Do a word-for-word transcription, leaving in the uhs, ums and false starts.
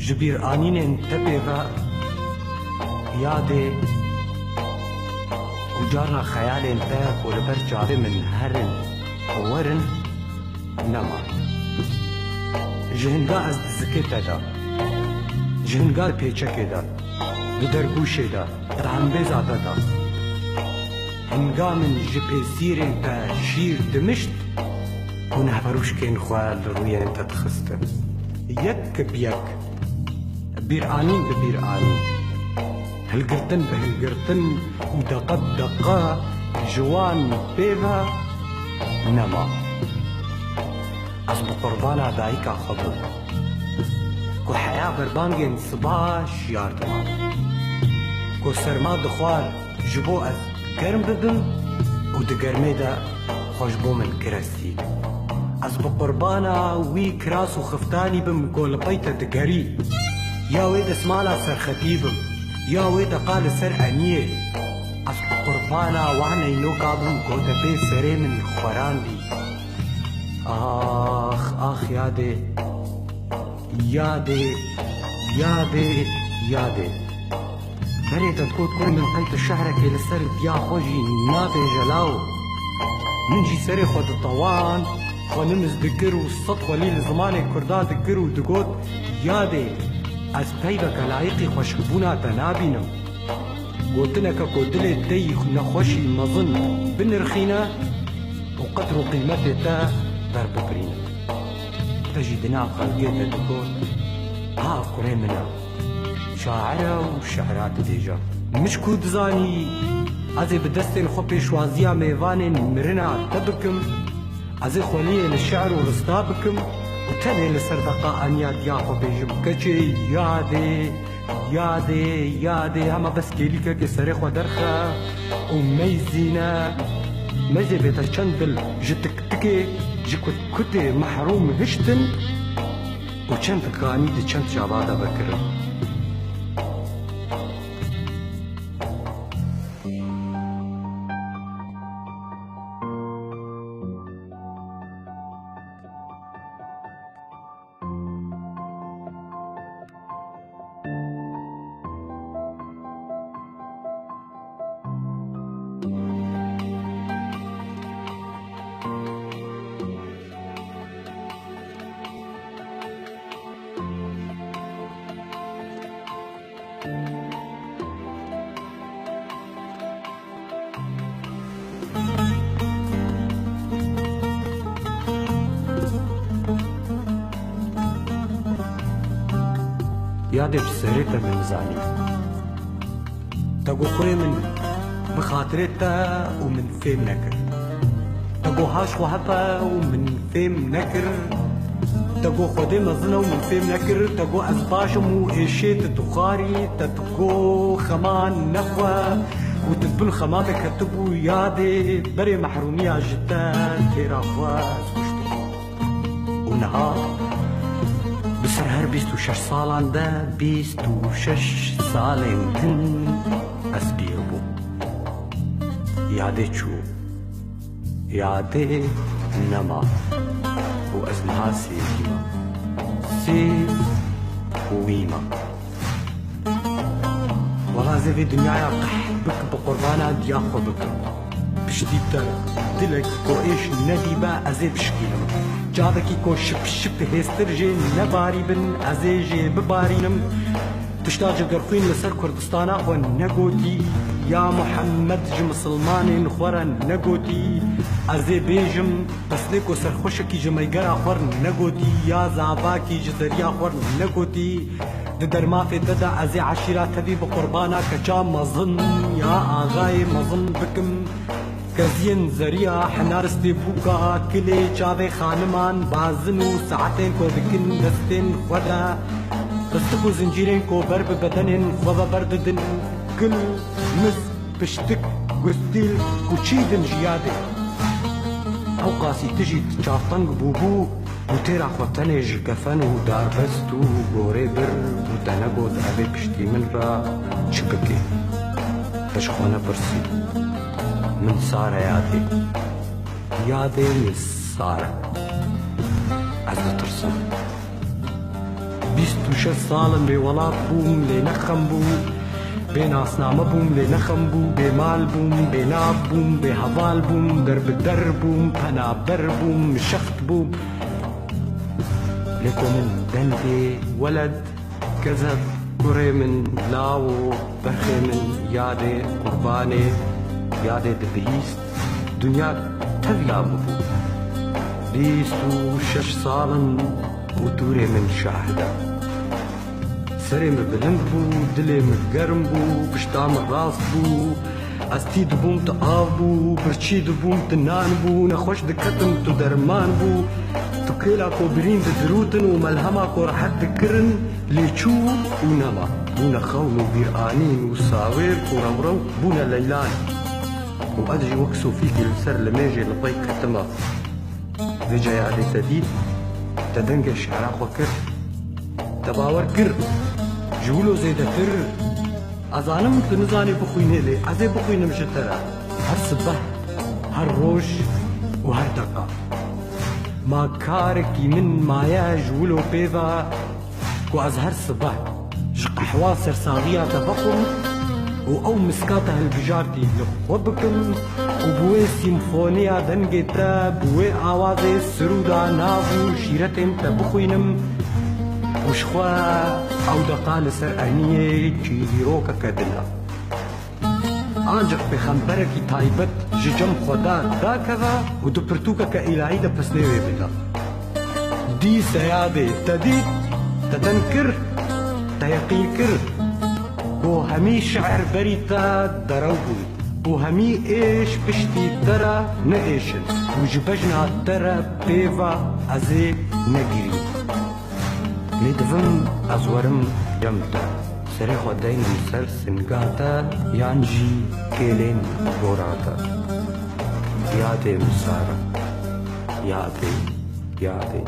Ji bîranînên te pê ve yadê û carna xeyalên te ku li ber çavê min herin û werin, nema. Ji hinga ez di zikê te de, ji hinga di pêçekê de, di dergûşê de, di hembêza te de, hinga min ji pêsîrên te şîr dimişt û nehverûşkên xwe li rûyên te dixistin. Yek bi yek, bîranîn bi bîranîn, hilgirtin bi hilgirtin û deqe bi deqe ji wan pê ve nema. Ez bi qurbana dayika xwe bûm, ku heya berbangên siba şiyar dima, ku serma dixwar ji bo ez germ bibim û di germê de xwe ji bo min kirestî. Ez bi qurbana wî kiras û xiftanî bim, ku li pey te digerî, ya wê desmala serxetî bim, ya wê deqa li ser eniyê. Ez bi qurbana wan eynoka bim, ku te pê serê min xwerandî. Ax, ax, yadê, yadê, yadê, yadê. Berê te got, kurê min, qey tu şehrekê li ser diya xwe jî nabêje law. Min jî serê xwe ditewand, xwe nimz dikir û sed xwelî li zimanê kurda dikir û digot, yadê, ez peyveke layiqî xweşikbûna te nabînim. Gotineke ku dilê te yî nexweşî mezin binirxîne û qedr û qîmetê te derbibirîne. Te jî di nav xelkê de digot, ha kurê min e, şair e û şi'ra dibêje. Min ji ku dizanî ez ê bi destên xwe pêşwaziya mêvanên mirina te bikim? Ez ê xweliyê li şi'r û rista bikim û tenê li ser deqa aniya diya xwe bêjim, keçê yadê, yadê, yadê, hema bes kêlîkekê serê xwe derxe û meyzîne. Meyzê bê te çend dil ji tiktikê, ji kutkutê mehrûm hiştin û çend kanî di çend çava de vekirin. Yadê bi serê te min zanî. Te got kurê min, bi xatirê te û min fêm nekir. Te got haş xwe hepe û min fêm nekir. Te got Xwedê mezin e û min fêm nekir. Te got ez baş im û êşê tu dixwarî. Te digot xeman nexwe û tu di bin xema de ketibû yadê. Berê mehrûmiya ji te têra xwe ez kuştibû. Û niha bi ser her bîst û şeş salan de bîst û şeş salên din ez pîr bûm. Yadê çû. Yadê nema û ez niha sêvî me. Sêv û wî me. Wela ez ê vê dinyaya qeh bik bi qurbana diya xwe bikim. Piştî te dilek ku êş nedîbe ez ê bişkînim. Çavekî ku şip şip hêstir jê nebarîbin ez ê jê bibarînim. Tişta cegerxwîn li ser Kurdistana xwe negotî, ya Muhammed ji misilmanên xwe re negotî, ez ê bêjim, peslê ku serxweşekî ji meygera xwe re negotî, ya zavakî ji zeriya xwe re negotî, di dermafê te de ez ê eşîra tevî bi qurbana keça mezin ya axayê mezin bikim. Keziyên zeriya, henaristê bûka, kilê çavê xaniman, bazin û saetên ku dikin destên xwe de, ristik û zincîrên ku ber bi bedenên xwe ve berdidin, kil, miz, piştik, gustîl û çî din ji yadê. Ewqasî tu jî çavteng bûbû, û têra xwe tenê ji kefen û darbest û gorê bir û te negot, evê piştî min re çi bikê? Te ji xwe nepirsî? Min sar e yadê. Yadê min sar e. Ez ditirsim. Bîst û şeş sal in bêwelat bûm, lê ne xem bû. Bê nasname bûm, lê ne xem bû. Bê mal bûm, bê nav bûm, bê heval bûm, derbider bûm, penaber bûm, şext bûm. Lê ku min dengê weled, kezeb, kurê min, lawo, berxê min, yadê qurbanê, yadê dibihîst, dinya teviya min bû. Bîst û şeş sal in û tûrê min şahid e. Serê min bilind bû, dilê min germ bû, pişta min rast bû. Ez tî dibûm, tu av bû, birçî dibûm, tu nan bû. Nexweş diketim, tu derman bû. Tu kêla ku birîn didirûtin û melhema ku rehet dikirin, lê çû û nema. Bûne xewn û bîranîn û sawêr û rewrew bûne leylan. Û ez jî wek sofîkê li ser limêjê li pey ketime. Vêca yadê te dît, te dengê şi'ra xwe kir. Te bawer kir, ji wilo zêdetir. Ez zanim tu nizanî bixwînê, lê ez ê bixwînim ji te re. Her sibeh, her roj û her deqa. Ma karekî min maye ji wilo pê ve, ku ez her sibeh ji qehwa sersaxiya te vexwim û ew miska te hilbijartî li xwe bikim û bi wê sîmfoniya dengê te, bi wê awazê sirûda nav û şîretên te bixwînim û ji xwe ew deqa li ser ehniyê çîrokeke din e. Ancik pêxemberekî taybet ji cem Xweda dakeve û di pirtûkeke îlahî de pisnê wê bide. Dîse yadê te dît, te deng kir, te yeqîn kir ku hemî şi'ir berî te derew bûn û hemî êş piştî te re neêşin û ji bejna te re pê ve ez ê negirîm. Lê divim ez werim cem te, serê xwe deynim ser singa te yan jî kêlên gora te. Yadê min sar e. Yadê, yadê.